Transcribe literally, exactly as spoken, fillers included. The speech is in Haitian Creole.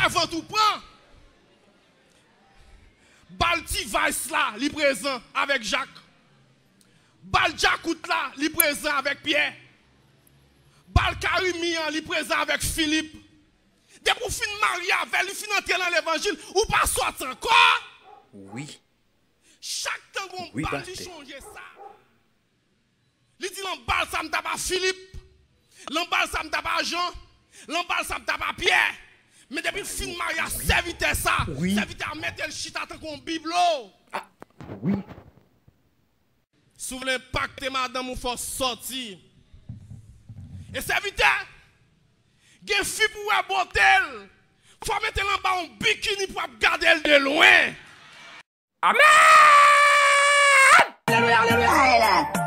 Vant ou pran. Bal T-Vice la, li prezan avèk Jak. Bal Djakout la, li prezan avèk Pyè. Bal Karimi an, li prezan avèk Filip. Depi w fin marye avè l, li fin antre nan levanjil, ou pa sòti ankò. Wi. Chak tan gon bal, li chonje sa. Li di, "Lan bal sa m t ap a Filip. Lan bal sa m t ap a Jan. Lan bal sa m t ap a Pyè." Men depi l fin marye a sèvitè sa, sèvitè a mete l chita tankou yon biblo. Wi. Si w vle enpakte madanm ou, fò w sòti. E sèvitè, gen fi pou wè bote l, fò w mete l anba yon bikini pou w ap gade l de lwen. Amèn! Alelouya, alelouya, alelouya.